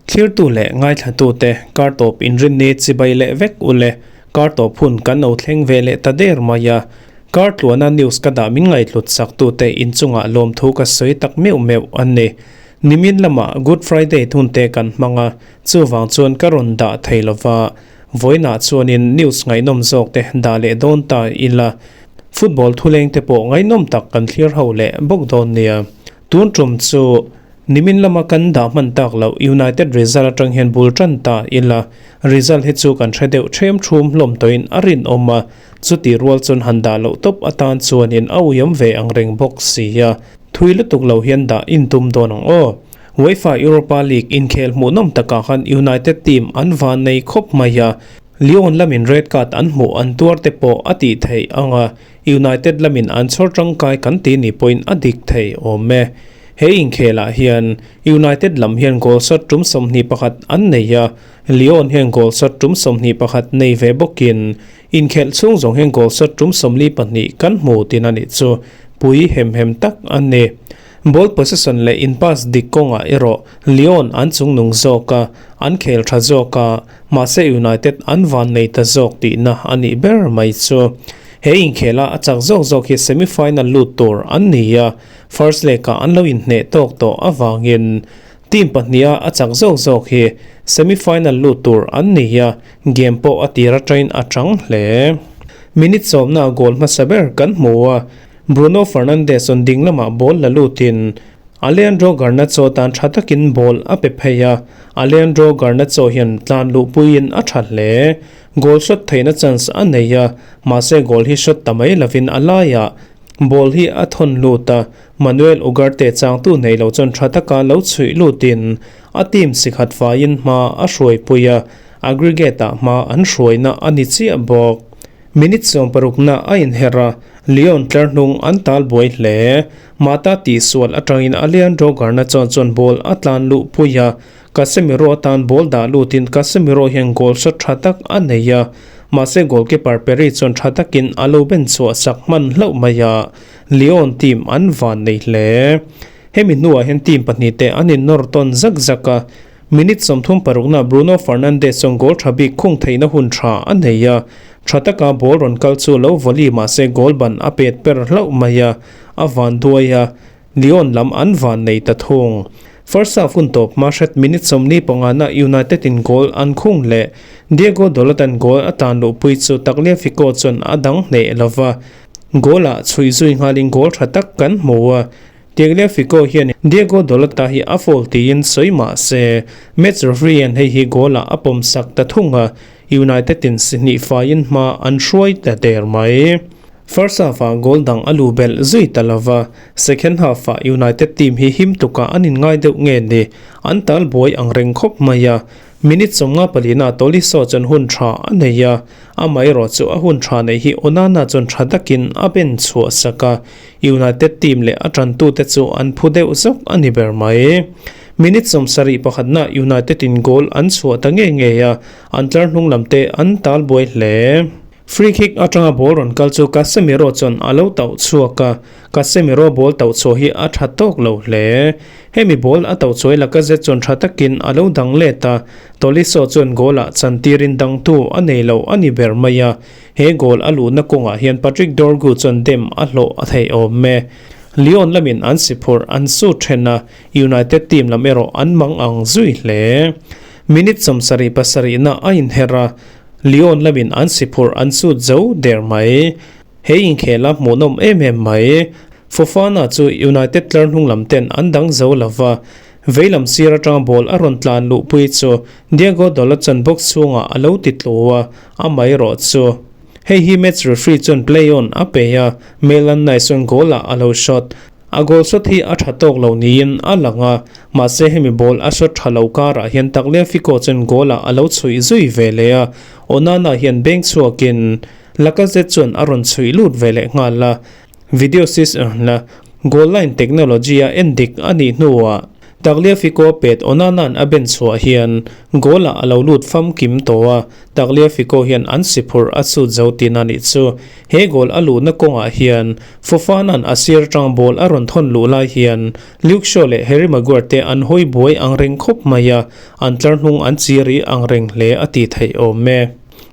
Thlirtu leh ngaithlatute kartawp inrinni chibai leh vek u le, kartawp hun kan lo thleng ve leh ta der mai a. Kar tluana news ka dah min ngaihhlut saktute inchungah lawmthu ka sawi tak meuh meuh a ni. Nimin lamah Good Friday thunte kan hmang a, chuvang chuan ka rawn dah thei lova, vawiinah chuanin news ngaihnawm zawkte dah leh dawn ta ila, football thulengte pawh ngaihnawm tak kan thlir ho leh bawk dawn nia. Tun tum chu nimin lama kan dah hman tak loh United result atang hian bul tan ta ila, result hi chu kan hre deuh ṭhem ṭhum hlawm tawhin a rinawm a, chuti rual chuan han dah loh tawp atan chuanin a uiawm ve ang reng bawk si a. Thui lutuk lo hian dah intum dawn ang aw. UEFA Europa League inkhel hmuhnawm takah khan United team an van nei khawp mai a, Lyon lamin red card an hmuh an tuar te pawh a tih theih ang a, United lamin an chhawr tangkai kan tih ni pawhin a dik thei awm e. He inkhelah hian United lam hian goal shot tum 21 an nei a, Lyon hian goal shot tum 21 nei ve bawkin Inkhelh chhung zawng hian goal shot tum 42 kan hmu tin a nih chu pui hem hem tak a ni. Ball possession leh in pass dik kawngah erawh Lyon an chungnung zawk a, an khel tha zawk a, mahse United an van nei ta zawk tihna a nih ber mai chu. He inkhela a chak zawk zawk hi semi-final lut tur an ni a, first leg-ah an lo inhneh tawk tawh avangin team pahniha a chak zawk zawk hi semi-final lut tur an ni a, Game pawh a tir atangin a chang hle. Minute sawmna goal hmasa ber kan hmu a, Bruno Fernandes rawn ding lamah ball la lutin Alejandro Garnacho tan tha takin ball a pe phei a, Alejandro Garnacho hian tlan luhpuiin a tha hle. Goal shot theihna chance a nei a, mahse goal hi shot ta mai lovin a laiah ball hi a thawn lut a, Manuel Ugarte changtu nei lo chuan tha taka lo chhuih lutin a team sikhat faiin hma a hruaipui a. Aggregate-ah hma an hruaina a ni chiah bawk. Minute 60na a inherh a, Lyon tlar hnung an tal buai hle. Mata tihsual atangin Alejandro Garnacho chuan ball a tlan luh pui a, Casemiro atan ball dah lutin Casemiro hian goal shot tha tak a nei a, mahse goalkeeper Perry chuan tha takin a lo ben chhuah sak hman hlauh mai a, Lyon team an van nei hle. Hemi hnuah hian team pahnihte an innawr tawn zak zak a, Minute 36 na Bruno Fernandes chuan goal tha bik khung theihna hun tha a nei a, tha taka ball rawn kal chu lo volley mahse goal ban a pet per hlauh mai a, a van duai a, Lyon lam an van nei ta thung. First half hun tawp hma hret minute 45 na United in goal an khung leh Diego Dalot an goal a tan luhpui chu Tagliafico chuan a dang hneh lova, goal ah chhuih zui nghalin goal tha tak kan hmu a. Tagliafico hian Diego Dalot-a hi a foul tiin sawi mah se, match referee hian hei hi goal-ah a pawm sak ta thung a, United in si hnih faiin hma an hruai ta der mai. First half-ah goal dang a lu belh zui ta lo va, second half-ah United team hi him tukah an inngai deuh nge ni, an tal buai ang reng khawp mai a. Minute 54 ah Tolisso chuan hun tha a nei a, amaherawh chu a hun tha neih hi Onana chuan tha takin a ben chhuah sak a, United team leh a tantute chu an phu deuh zawk a ni ber mai. Minute 71 na United in goal an chhuah ta ngei ngei a, an tlar hnung lam te an tal buai hle. Free kick atanga ball rawn kal chu Casemiro chuan a lo tauh chhuak a, Casemiro ball tauh chhuah hi a tha tawk lo hle. Hemi ball a tauh chuai Lacazette chuan tha takin a lo dang let a, Tolisso chuan goal ah chantirin dangtu a nei lo a ni ber mai a, he goal a luhna kawngah hian Patrick Dorgu chuan dem a hlawh a theih awm e. Lyon lamin an si phurh an sut then a, United team lam erawh an mang ang zui hle. Minute 77 na a inherh a, Lyon lamin an si phurh an sut zo der mai. He inkhel a hmuhnawm em em mai. Fofana chu United tlar hnung lam ten an dang zo lo va, veilam sir atanga ball a rawn tlan luhpui chu Diego Dalot chuan box chhungah a lo ti tlu a, amaherawh chu hei hi match referee chuan play on a pe a, Maitland Nice chuan goal ah a lo shot. A goal shot hi a tha tawk lo niin a lang a, mahse hemi ball a shot tha lo karah hian Tagliafico chuan goal ah a lo chhuih zui ve leh a, Onana hian beng chhuakin Lacazette chuan a rawn chhuih lut ve leh nghal a, video system la goal line technology a en dik a nih hnuah Tagliafico pet Onana'n a ben chhuah hian goal-ah a lo lut famkim tawh a, Tagliafico hian an si phurh a chut zo tin a nih chu. He goal a luhna kawngah hian Fofana'n a sir atanga ball a rawn thawn luh lai hian Luke Shaw leh Harry Maguire te an hawi buai ang reng khawp mai a, an tlar hnung an chiri ang reng hle a tih theih awm e.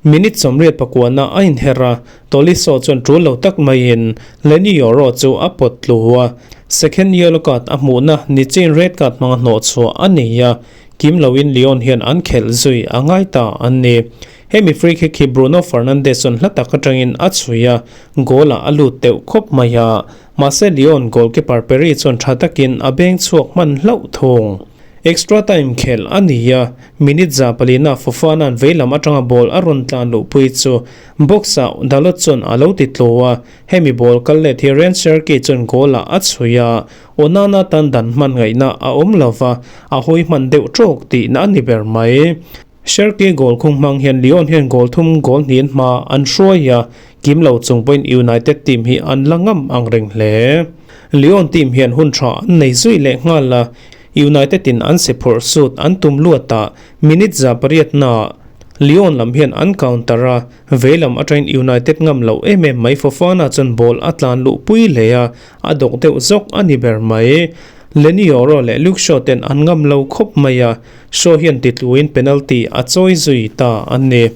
Minute 84 a inher a, Tolisso chuan tul lo tak maiin Leny Yoro chu a pawt tlu a, second yellow card a hmuhna nichin red card hmanga hnawh chhuah a ni a, kim loin Lyon hian an khelh zui a ngai ta a ni. Hemi free kick hi Bruno Fernandes chuan hla tak atangin a chhui a, goal ah a lut deuh khawp mai a, mahse Lyon goalkeeper Perry chuan tha takin a beng chhuak hman hlauh thung. Extra time khelh a ni a, minute 4% Fofana'n veilam atanga ball a rawn tlan luhpui chu Box-ah Dalot chuan a lo ti tlo a, hemi ball kal let hi Ryan Cherki chuan goal-ah a chhui a, Onana tan dan hman ngaihna a awm lo va, a hawi hman deuh tawk tihna a ni ber mai. Cherki goal khung hmang hian Lyon hian goal thum goal hnian hma an hruai a, kim lo chung pawhin United team hi an la ngam ang reng hle. Lyon team hian hun tha an nei zui leh nghal a, United in an si phurh sut an tum luatah minute 8% Lyon lam hian an counter a, veilam atangin United ngam loh em em mai Fofana chuan ball a tlan luh pui hle a, a dawk deuh zawk a ni ber mai. Leny Yoro leh Luke Shaw ten an ngam lo khawp mai a, Shaw hian titluin penalty a chawi zui ta a ni.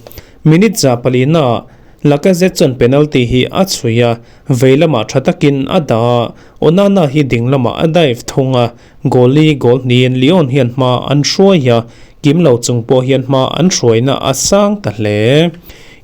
Minute 4% Lacazette chuan penalty hi a chhui a, veilamah tha takin a dah a, Onana hi dinglamah a dive thung a, Goalie goal hniin Lyon hian hma an hruai a, kim lo chung pawh hian hma an hruaina a sang ta hle.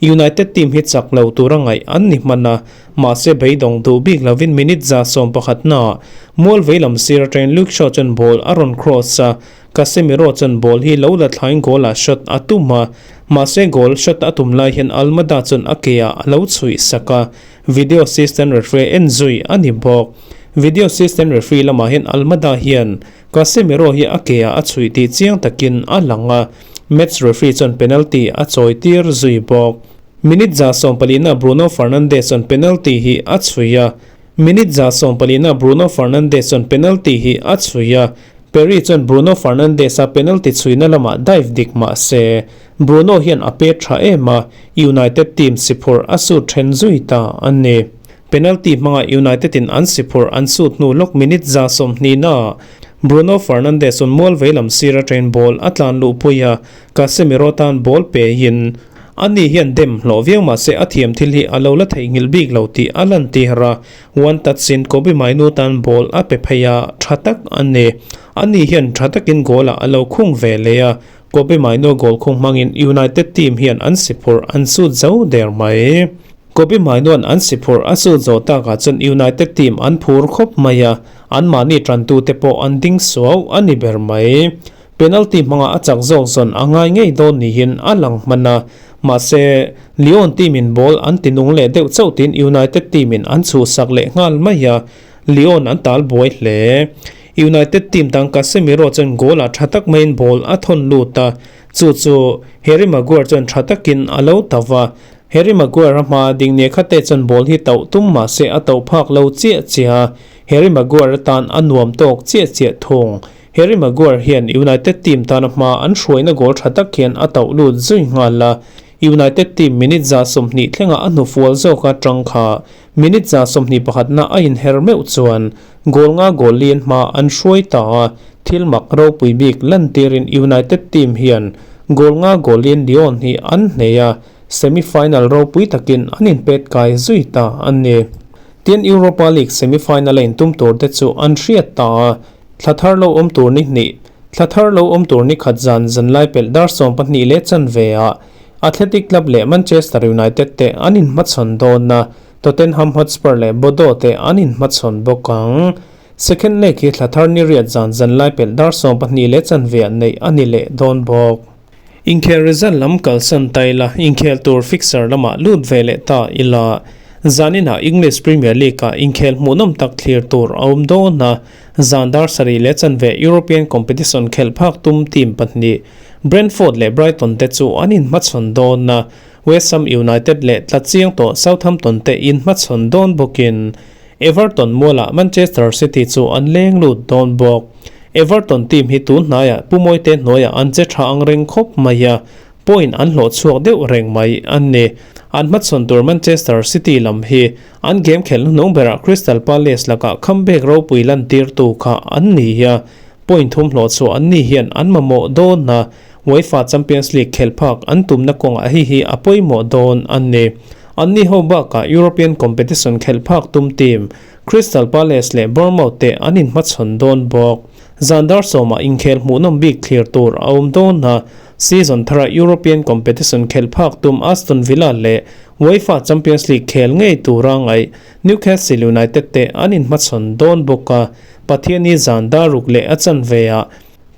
United team hi chak lo tura ngaih an ni hman a, mahse beidawng duh bik lovin minute 11% mual veilam sir atangin Luke Shaw chuan ball a rawn cross a, Casemiro chuan ball hi lo la thlain goal-ah shot a tum a, mahse goal shot a tum lai hian Almada chuan a keah a lo chhuih sak a, Video assistant referee en zui a ni bawk. Video assistant referee lamah hian Almada hian Casemiro hi a ke ah a chhuih tih chiang takin a lang a, match referee chuan penalty a chawi tir zui bawk. Minute 14% Bruno Fernandes chuan penalty hi a chhui a. Minute 14% Bruno Fernandes chuan penalty hi a chhui a. Perry chuan Bruno Fernandes-a penalty chhuina lamah dive dik mah se, Bruno hian a pet tha em a, United team si phurh a sut then zui ta a ni. Penalty hmanga United in an si phurh an sut hnu lawk minute 20% Bruno Fernandes un mual veilam sir atangin ball a tlan luhpui a, Casemiro tan ball pe in ani hian dem hlawh viau mah se a thiam thil hi a lo la theihnghilh bik lo tih a lantir a, one touch in Kobbie Mainoo tan ball a pe phei a, tha tak a ni. Ani hian tha takin goal ah a lo khung ve leh a, Kobbie Mainoo goal khung hmangin United team hian an si phurh an sut zo der mai. Kobbie Mainoo-a'n an si phurh a sut zawh takah chuan United team an phur khawp mai a, anmahni tantute pawh an ding suau a ni ber mai. Penalty hmanga a chak zawk zawn a ngai ngei dawn niin a lang hman a, mahse Lyon team in ball an ti nung leh deuh chauh tiin United team in an chhuhsak leh nghal mai a, Lyon an tal buai hle. United team dang Casemiro chuan goal ah tha tak maiin ball a thawn lut a, chu chu Harry Maguire chuan tha takin a lo tauh a. Harry Maguire a hma ding nia khate chuan ball hi tauh tum mahse a tauh phak lo chiah chiah a, Harry Maguire atan a nuam tawk chiah chiah thung. Harry Maguire hian United team tana hma an hruaina goal tha tak hian a tauh lut zui nghal a, United team minute 20 thlenga a hnufual zawka tang kha minute 21% a inher meuh chuan goal nga goal lian hma an hruai ta a, thil mak ropui bik lantirin United team hian goal nga goal lian Lyon hi an hnei a, semi-final ropui takin an inpet kai zui ta a ni. Tin Europa League semi-final a intum tur te chu an hriat ta a, Thla thar lo awm tur ni hnih, Thla thar lo awm tur ni khat zan zanlai pelh dar 12:15 ah Athletic Club leh Manchester United te an inhmachhawn dawn a, Tottenham Hotspur leh Bordeaux te an inhmachhawn bawk ang. Second leg hi thla thar ni riat zan zanlai pelh dar 12:15 ah neih a ni leh dawn bawk. Inkhel result lam kalsan ta ila, inkhel tur fixture lamah lut ve leh ta ila. Zaninah English Premier League-ah inkhel hmuhnawm tak thlir tur a awm dawn a, zan dar 7:15 European competition khelh phak tum team pahnih Brentford leh Brighton te chu an inhmachhawn dawn a, West Ham United leh tla chiang tawh Southampton te inhmachhawn dawn bawkin Everton mualah Manchester City chu an leng lut dawn bawk. Everton team hi tun hnaiah Pu Mawite hnuaiah an che tha ang reng khawp mai a, point an hlawh chhuak deuh reng mai an ni. An hmachhawn tur Manchester City lam hi an game khelh hnuhnung berah Crystal Palace lakah comeback ropui lantirtu kha an ni a, point thum hlawh chhuah an ni hian an mamawh dawn a, UEFA Champions League khelh phak an tumna kawngah hei hi a pawimawh dawn an ni. Anni ho bakah European competition khelh phak tum team Crystal Palace leh Bournemouth te an inhmachhawn dawn bawk. Zan dar sawmah inkhel hmuhnawm bik thlir tur a awm dawn a, season thara European competition khelh phak tum Aston Villa leh UEFA Champions League khel ngei tura ngaih Newcastle United te an inhmachhawn dawn bawk a, Pathianni zan dar ruk leh a chanve ah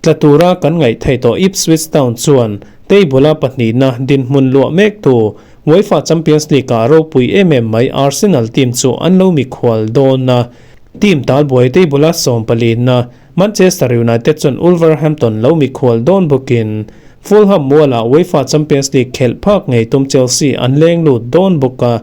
tla tura kan ngaih theih tawh Ipswich Town chuan table-a pahnihna dinhmun luah mek tu UEFA Champions League-ah ropui em em mai Arsenal team chu an lo mikhual dawn a, team talbuai table-a sawmpalina Manchester United chuan Wolverhampton lo mikhual dawn bawkin Fulham mualah UEFA Champions League khelh phak ngei tum Chelsea an leng lut dawn bawk a,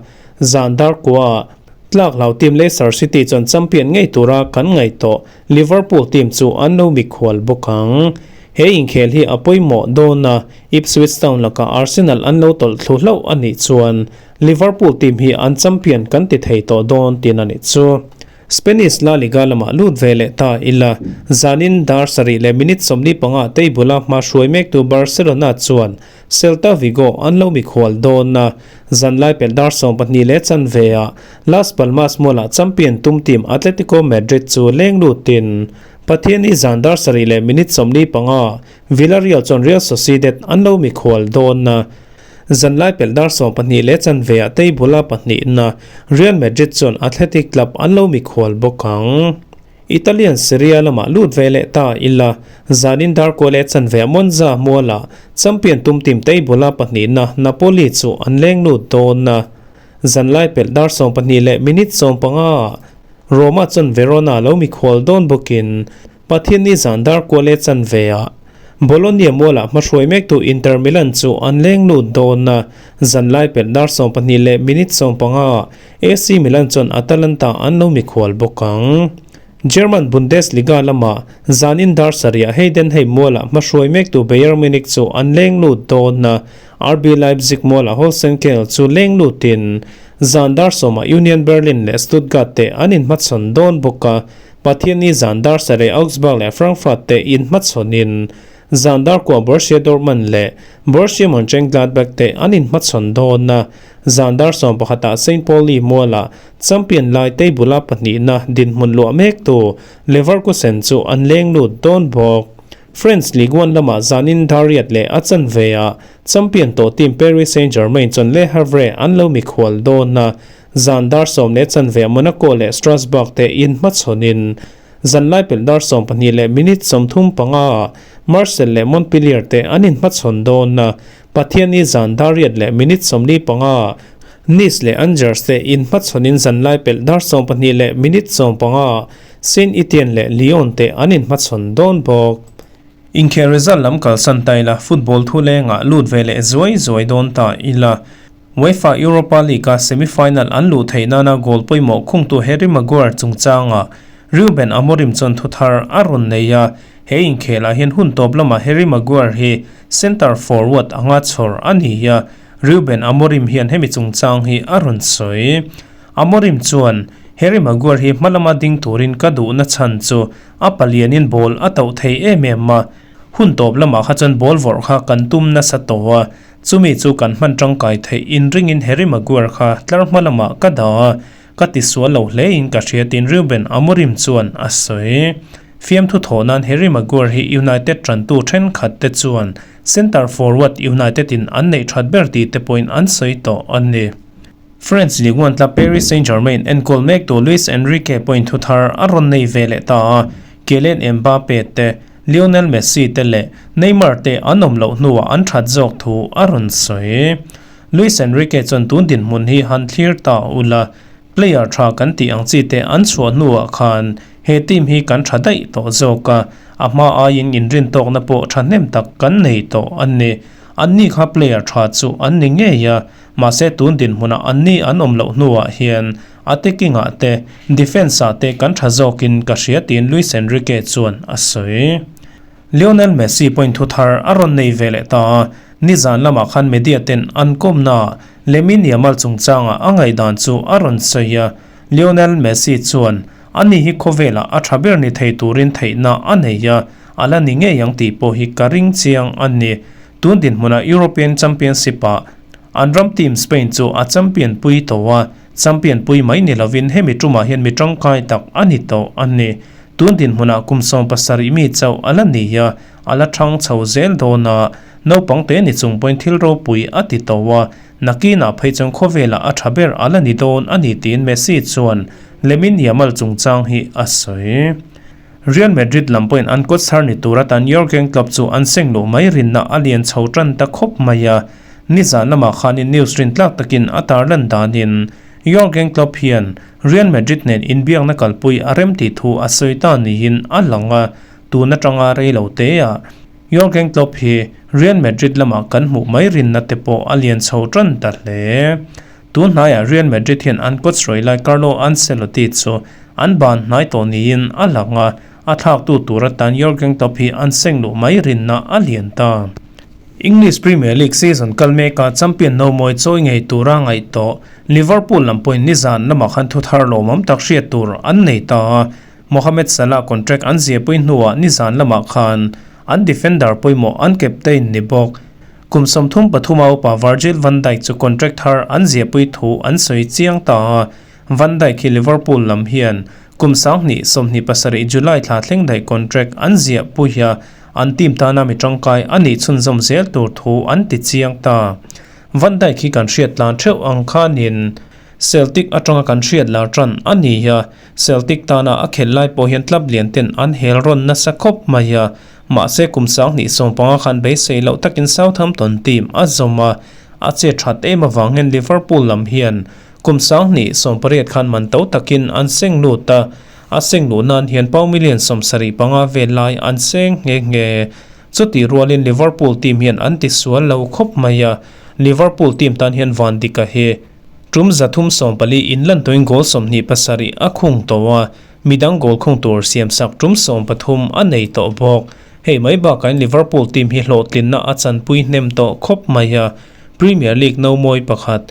zan dar kuaah tlak hlau team Leicester City chuan champion ngei tura kan ngaih tawh Liverpool team chu an lo mikhual bawk ang. He inkhel hi a pawimawh dawn a, Ipswich Town lakah Arsenal an lo tawlh thlu hlauh a nih chuan Liverpool team hi an champion kan ti thei tawh dawn tin a nih chu. Spanish La Liga lamah lut ve leh ta ila, zanin dar sarih leh minute 45 table-a hma hruai mektu Barcelona chuan Celta Vigo an lo mikhual dawn a, zanlai pelh dar 12 leh chanve-ah Las Palmas mualah champion tum team Atletico Madrid chu leng lutin Pathianni zan dar sarih leh minute 45 Villarreal chuan Real Sociedad an lo mikhual dawn a, zanlai pelh dar 12 leh chanve-ah table-a pahnihna Real Madrid chuan Athletic Club an lo mikhual bawk ang. Italian Serie A lamah lut ve leh ta ila, zanin dar kual leh chanve Monza mualah champion tum team table-a pahnihna Napoli chu an leng lut dawn a. Zanlai pelh dar 12 leh minute 15 Roma chuan Verona lo mikhual dawn bawkin Pathianni zan dar kual leh chanve-ah Bologna mualah hmahruai mektu Inter Milan chu an leng lut dawn a, zanlai pelh dar 12 leh minute 15 AC Milan chuan Atalanta an lo mikhual bawk ang. German Bundesliga lamah zanin dar sarih Heidenheim mualah hmahruai mektu Bayern Munich chu an leng lut dawn a, RB Leipzig mualah Holstein Kiel chu leng lutin zan dar sawmah Union Berlin leh Stuttgart te an inhmachhawn dawn bawk a, Pathianni zan dar sarih Augsburg leh Frankfurt te inhmachhawnin zan dar kua Borussia Dortmund leh Borussia Mönchengladbach te an inhmachhawn dawn a, zan dar 11ah Saint Pauli mualah champion lai table-a pahnihna dinhmun luah mektu Leverkusen chu an leng lut dawn bawk. French Ligue 1 lamah zanin dar riat leh a chanve-ah champion tawh team Paris Saint-Germain chuan Le Havre an lo mikhual dawn a, Zan dar sawm leh chanve Monaco leh Strasbourg te inhmachhawnin zanlai pelh dar 12 leh minute 35 ah Marseille leh Montpellier te an inhmachhawn dawn a, Pathianni zan dar riat leh minute 45 ah Nice leh Angers te inhmachhawnin zanlai pelh dar 12 leh minute 15 ah Saint-Etienne leh Lyon te an inhmachhawn dawn bawk. Inkhel result lam kalsan ta ila, football thu lengah lut ve leh zuai zuai dawn ta ila. UEFA Europa League-a semi-final an luh theih nana goal pawimawh khungtu Harry Maguire chungchangah Ruben Amorim chuan thu thar a rawn nei a, he inkhelah hian hun tawp lamah Harry Maguire hi centre forward anga chhawr a ni a, Ruben Amorim hian hemi chungchang hi a rawn sawi. Amorim chuan, Harry Maguire hi hma lama ding turin ka duhna chhan chu a palianin ball a tauh thei em em a, hun tawp lamah kha chuan ball vawrh kha kan tum nasa tawh a, Chumi chu kan hman tangkai theih inringin Harry Maguire kha tlar hma lamah ka dah a, ka tisual lo hle in ka hria tiin Ruben Amorim chuan a sawi. Fiamthu thawh nan Harry Maguire hi United tantu thenkhat te chuan centre forward United in an neih that ber tih te pawhin an sawi tawh a ni. French Ligue 1 tla Paris Saint-Germain enkawl mektu Luis Enrique pawhin thu thar a rawn nei ve leh ta a, Kylian Mbappe te, Lionel Messi te leh Neymar te an awm loh hnuah an that zawk thu a rawn sawi. Luis Enrique chuan tun dinhmun hi han thlir ta ula, player tha kan tih ang chi te an chhuah hnuah khan he team hi kan tha daih tawh zawk a, a hma aiin inrintawkna pawh thahnem tak kan nei tawh a ni. Anni kha player tha chu an ni ngei a, mahse tun dinhmunah anni an awm loh hnuah hian Attacking ah te, defence ah te kan tha zawkin ka hria tiin Luis Enrique chuan a sawi. Lionel Messi pawhin thu thar a rawn nei ve leh ta a, nizan lamah khan media ten an kawmnaah Lamine Yamal chungchanga a ngaihdan chu a rawn sawi a, Lionel Messi chuan ani hi khawvelah a tha ber ni thei turin theihna a nei a, a la ni ngei ang tih pawh hi ka ring chiang a ni. Tun dinhmunah European Championship-ah an ram team Spain chu a champion pui tawh a, champion pui mai ni lovin hemi tumah hian mi tangkai tak a ni tawh a ni. Tun dinhmunah kum 70 mi chauh a la ni a, a la thang chho zel dawn a, naupang te ni chung pawhin thil ropui a ti tawh a, nakinah phei chuan khawvelah a tha ber a la ni dawn a ni tiin Messi chuan Lamine Yamal chungchang hi a sawi. Real Madrid lam pawhin an kawt chhar ni tur atan Jurgen Klopp chu an seng luh mai rinna a lian chho tan ta khawp mai a, nizan lamah khanin news rintlak takin a tarlan danin Jurgen Klopp hian Real Madrid nen inbiakna kalpui a rem tih thu a sawi ta niin a lang a, tun atanga rei lo te ah Jurgen Klopp hi Real Madrid lamah kan hmuh mai rinna te pawh a lian chho tan ta hle. Tun hnaiah Real Madrid hian an coach rawi lai Carlo Ancelotti chu an ban hnai tawh niin a lang a, a thlaktu tur atan Jurgen Klopp hi an seng luh mai rinna a lian ta. English Premier League season kal mekah champion no mawi chawi ngei tura ngaih tawh Liverpool lam pawhin nizan lamah khan thu thar lawmawm tak hriat tur an nei ta a, Mohamed Salah contract an ziahpui hnuah nizan lamah khan an defender pawimawh an captain ni bawk. Kum 33 a upa Virgil van Dijk chu contract thar an ziahpui thu an sawi chiang ta a, Van Dijk hi Liverpool lam hian kum 2027 July thla thleng daih contract an ziahpui a, an team tana mi tangkai a nih chhunzawm zel tur thu an ti chiang ta. Van Dijk hi kan hriat tlan theuh ang khanin Celtic atanga kan hriat lar tan a ni a, Celtic tana a khelh lai pawh hian club lian ten an hel rawn nasa khawp mai a, mahse kum 2015 khan beisei loh takin Southampton team a zawm a, a che that em avang hian Liverpool lam hian kum 2018 khan man to takin an seng lut a, a seng luh nan hian pound million 75 vel lai an seng nghe nghe. Chutih rualin Liverpool team hian an tisual lo khawp mai a, Liverpool team tan hian Van Dijk-a hi tum 314 inlan tawhin goal 27 a khung tawh a, midang goal khung tur siamsak tum 13 a nei tawh bawk. Hei mai bakain Liverpool team hi hlawhtlinna a chanpui hnem tawh khawp mai a, Premier League no mawi pakhat,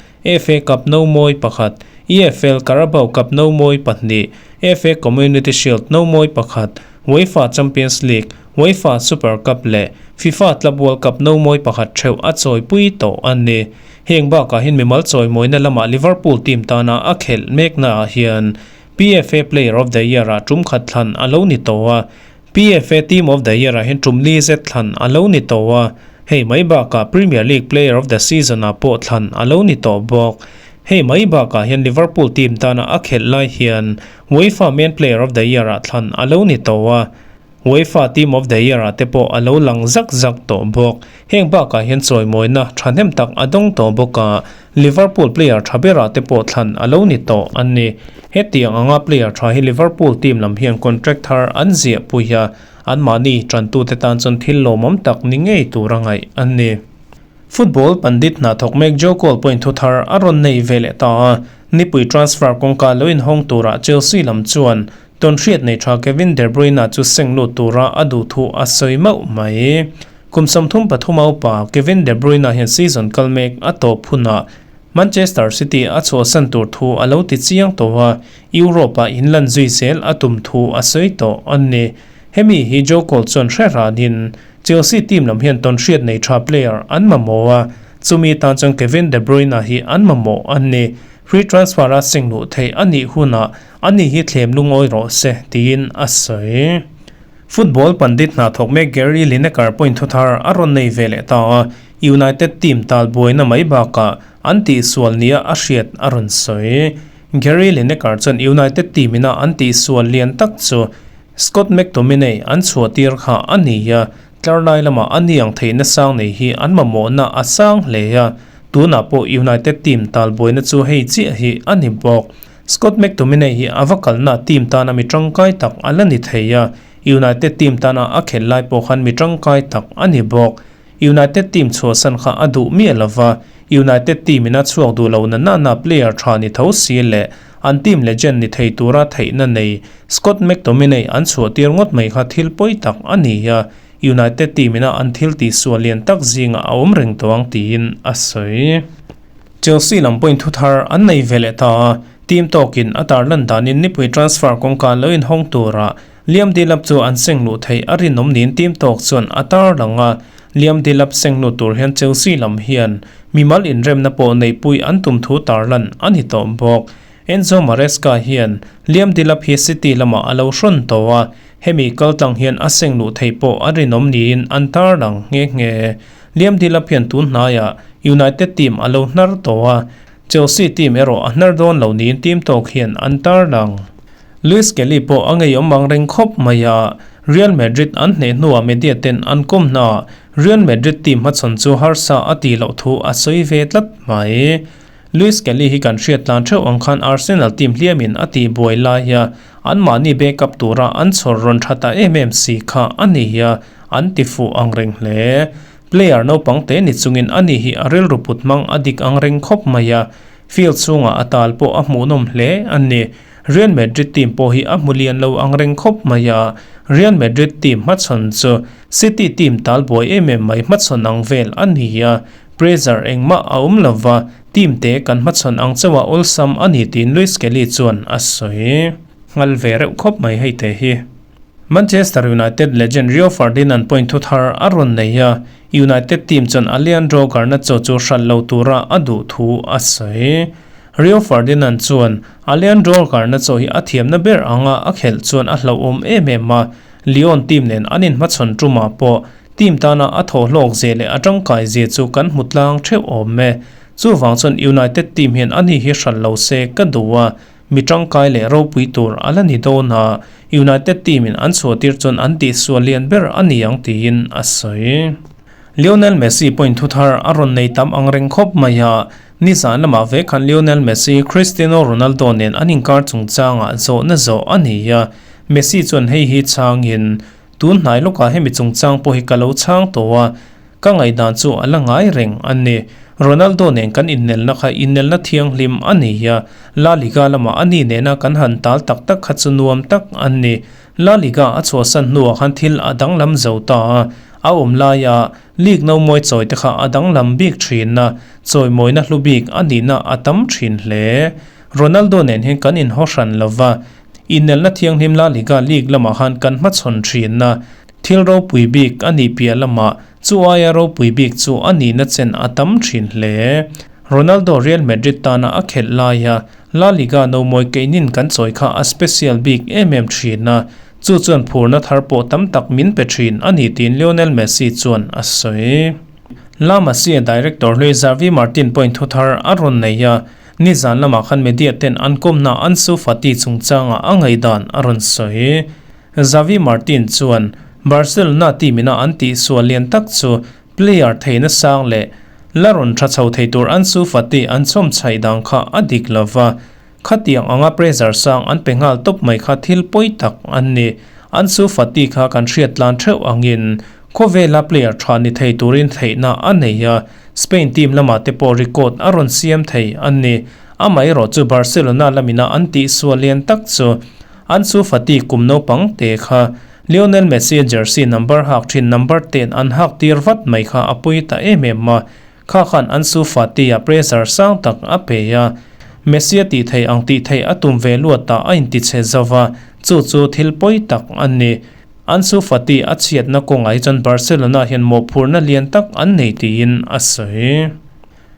FA Cup no mawi pakhat, EFL Carabao Cup no mawi pahnih, FA Community Shield no mawi pakhat, UEFA Champions League, UEFA Super Cup leh FIFA Club World Cup no mawi pakhat theuh a chawipui tawh a ni. Heng bakah hian mimal chawimawina lamah Liverpool team tana a khelh meknaah hian PFA Player of the Year-ah tum khat thlan a lo ni tawh a, PFA Team of the Year-ah hian tum li zet thlan a lo ni tawh a, hei mai bakah Premier League Player of the Season-ah pawh thlan a lo ni tawh bawk. Hei mai bakah hian Liverpool team tana a khelh lai hian UEFA Men Player of the Year-ah thlan a lo ni tawh a, UEFA Team of the Year-ah te pawh a lo lang zak zak tawh bawk. Heng bakah hian chawimawina thahnem tak a dawng tawh bawk a, Liverpool player tha berah te pawh thlan a lo ni tawh a ni. Hetiang anga player tha hi Liverpool team lam hian contract thar an ziahpui a, anmahni tantute tan chuan thil lawmawm tak ni ngei tur a ngaih a ni. Football pandit hna thawk mek Joe Cole pawhin thu thar a rawn nei ve leh ta a, nipui transfer kawngka lo inhawng turah Chelsea lam chuan tawnhriat nei tha Kevin De Bruyne chu seng lut tura a duh thu a sawi mauh mai. Kum 33 a upa Kevin De Bruyne hian season kal mek a tawp hunah Manchester City a chhuahsan tur thu a lo ti chiang tawh a, Europe-ah inlan zui zel a tum thu a sawi tawh a ni. Hemi hi Joe Cole chuan hre ranin Chelsea team lam hian tawnhriat nei tha player an mamawh a, chumi tan chuan Kevin De Bruyne hi an mamawh a ni. Free transfer a seng luh theih a nih hunah ani hi thlem lungawi rawh se tiin a sawi. Football pandit hna thawk mek Gary Lineker pawhin thu thar a rawn nei ve leh ta a, United team tal buaina mai bakah an tihsual nia a hriat a rawn sawi. Gary Lineker chuan United team ina an tihsual lian tak chu Scott McTominay an chhuahtir kha a ni a, tlar lai lamah a ni ang theihna sang nei hi an mamawhna a sang hle a, tunah pawh United team tal buaina chu hei chiah hi a ni bawk. Scott McTominay hi a va kalna team tana mi tangkai tak a la ni thei a, United team tana a khelh lai pawh khan mi tangkai tak a ni bawk. United team chhuahsan kha a duh miah lova, United team in a chhuak duh lo na nana player tha ni tho si leh. An team legend ni thei tura theihna nei Scott McTominay an chhuahtir ngawt mai kha thil pawi tak a ni a, United team ina an thil tihsual lian tak zingah a awm reng tawh ang tiin a sawi. Chelsea lam pawhin thu thar an nei ve leh ta a, team tawkin a tarlan danin nipui transfer kawngka lo inhawng tura Liam Delap chu an seng luh theih a rinawm niin team tawk chuan a tarlang a, Liam Delap seng lut tur hian Chelsea lam hian mimal inremna pawh neihpui an tum thu tarlan a ni tawh bawk. Enzo Maresca hian Liam Delap hi City lamah a lo hrawn tawh a, hemi kaltlang hian a seng luh theih pawh a rinawm niin an tarlang nghe nghe. Liam Delap hian tun hnaiah United team a lo hnar tawh a, Chelsea team erawh a hnar dawn lo niin team tawk hian an tarlang. Luis Kelly pawh a ngeiawm ang reng khawp mai a, Real Madrid an hneh hnuah media ten an kawm hna Real Madrid team hmachhawn chu harsa a tih loh thu a sawi ve tlat mai. Luis Kelly hi kan hriat tlan theuh ang khan Arsenal team hliamin a tih buai lai a, anmahni backup tura an chhawr rawn tha ta em em si kha a ni a, an ti fuh ang reng hle. Player naupang te ni chungin ani hi a rilru put hmang a dik ang reng khawp mai a, field chhungah a tal pawh a hmuhnawm hle a ni. Real Madrid team pawh hi a hmu lian lo ang reng khawp mai a, Real Madrid team hmachhawn chu City team tal buai em em mai hmachhawn ang vel a ni a, pressure engmah a awm lo va, team te kan hmachhawn ang chauha awlsam a ni tiin Luis Kelly chuan a sawi. Nghal ve reuh khawp mai hei te hi. Manchester United legend Rio Ferdinand point thu thar a rawn nei a, United team chuan Alejandro Garnacho chu hralh lo tura a duh thu a sawi. Rio Ferdinand chuan Alejandro Garnacho hi a thiamna ber anga a khelh chuan a hlauhawm em em a, Lyon team nen an inhmachhawn tumah pawh team tana a thawhhlawk zia leh a tangkai zia chu kan hmu tlang theuh awm e. Chuvang chuan United team hian ani hi hralh lo se ka duh a, Mi tangkai leh ropui tur a la ni dawn a, United team in an chhuahtir chuan an tihsual lian ber a ni ang tiin a sawi. Lionel Messi point thu thar a rawn nei tam ang reng khawp mai a, nizan lamah ve khan Lionel Messi, Cristiano Ronaldo nen an inkar chungchangah zawhna zawh a ni a, Messi chuan hei hi chhangin, Tun hnai lawkah hemi chungchang pawh hi ka lo chhang tawh a, Ka ngaihdan chu a la ngai reng a ni. Ronaldo nen kan innelna kha innelna thianghlim a ni a, La Liga lamah a ni nena kan han tal tak tak kha chu nuam tak a ni. La Liga a chhuahsan hnuah khan thil a danglam zo ta a, a awm laia league no mawi chawi te kha a danglam bik thin a, chawimawina hlu bik a nihna a tam thin hle. Ronaldo nen hian kan inhaw hran lo va, innelna thianghlim La Liga league lamah khan kan hmachhawn thin a, Thil ropui bik a nih piah lamah chu aia ropui bik chu a nihna chen a tam thin hle. Ronaldo Real Madrid tana a khelh laia La Liga nomawi keinin kan chawi kha a special bik em em thin a, chu chuan phurna thar pawh tam tak min pe thin a ni tiin Lionel Messi chuan a sawi. La Masia director hlui Xavi Martin pawhin thu thar a rawn nei a, nizan lamah khan media ten an kawmna Ansu Fati chungchangah a ngaihdan a rawn sawi. Xavi Martin chuan Barcelona team ina an tihsual lian tak chu player theihna sang leh la rawn tha chho thei tur Ansu Fati an chhawm chhaih dang kha a dik lo va, khatiang anga pressure sang an pe nghal tawp mai kha thil pawi tak an ni. Ansu Fati kha kan hriat tlan theuh angin khawvela player tha ni thei turin theihna a nei a, Spain team lamah te pawh record a rawn siam thei an ni. Amaherawh chu Barcelona lamina an tihsual lian tak chu Ansu Fati kum naupang te kha Lionel Messi jersey number hak thin number ten an hak tir vat mai kha a pui ta em em a, kha khan Ansu Fati a pressure sang tak a pe a, Messi a tih theih ang tih theih a tum ve luat ah a inti chhe zo va, chu chu thil pawi tak a ni. Ansu Fati a chhiatna kawngah hi chuan Barcelona hian mawhphurhna lian tak an nei tiin a sawi.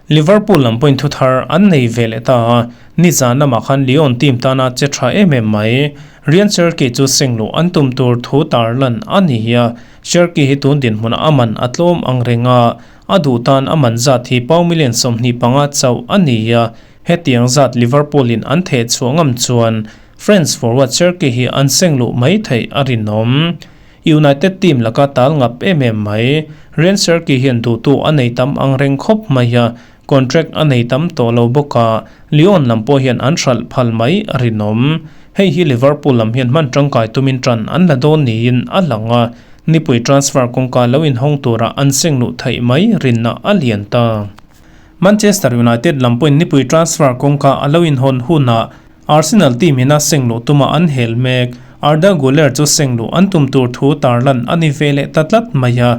Liverpool lam pawhin thu thar an nei ve leh ta a, nizan lamah khan Lyon team tana che tha em em mai. Ryan Cherki chu sengluh an tum tur thu tarlan a ni a, Cherki hi tun dinhmunah a man a tlawm ang reng a, a duh tan a man zat hi pau million 25 chauh a ni a, hetiang zat Liverpool in an theh chhuah ngam chuan French forward Cherki hi an sengluh mai theih a rinawm. United team laka tal ngap em em mai. Ryan Cherki hian duhtu a nei tam ang reng khawp mai a, contract a nei tam tawh lo bawk a, Lyon lam pawh hian an hralh phal mai a rinawm. Hei hi Liverpool lam hian hman tangkai tumin tan an la dawn niin a lang a, nipui transfer kawngka lo inhawng tura an seng luh theih mai rinna a lian ta. Manchester United lam pawhin nipui transfer kawngka a lo inhawn hunah. Arsenal team ina seng luh tuma an hel mek. Arda Guler chu seng luh an tum tur thu tarlan a ni ve leh ta tlat mai a,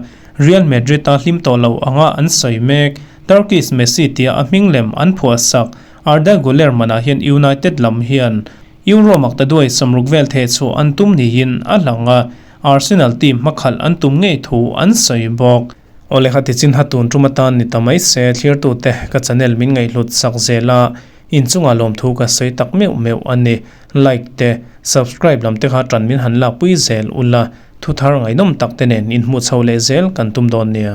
Real Madrid a hlim tawh lo anga an sawi mek. Turkish Messi tia a hming lem an phuah sak Arda Guler manah hian United lam hian Euro maktaduai 60 vel theh chhuah an tum niin a lang a, Arsenal team hmakhalh an tum ngei thu an sawi bawk. Awle kha tichin ha tun tum atan ni ta mai se, thlirtute ka channel min ngaihhlut sak zel a, inchungah lawmthu ka sawi tak meuh meuh a ni. Like te, subscribe lam te kha tan min han lakpui zel ula, thuthar ngaihnawm tak te nen inhmuh chho leh zel kan tum dawn nia.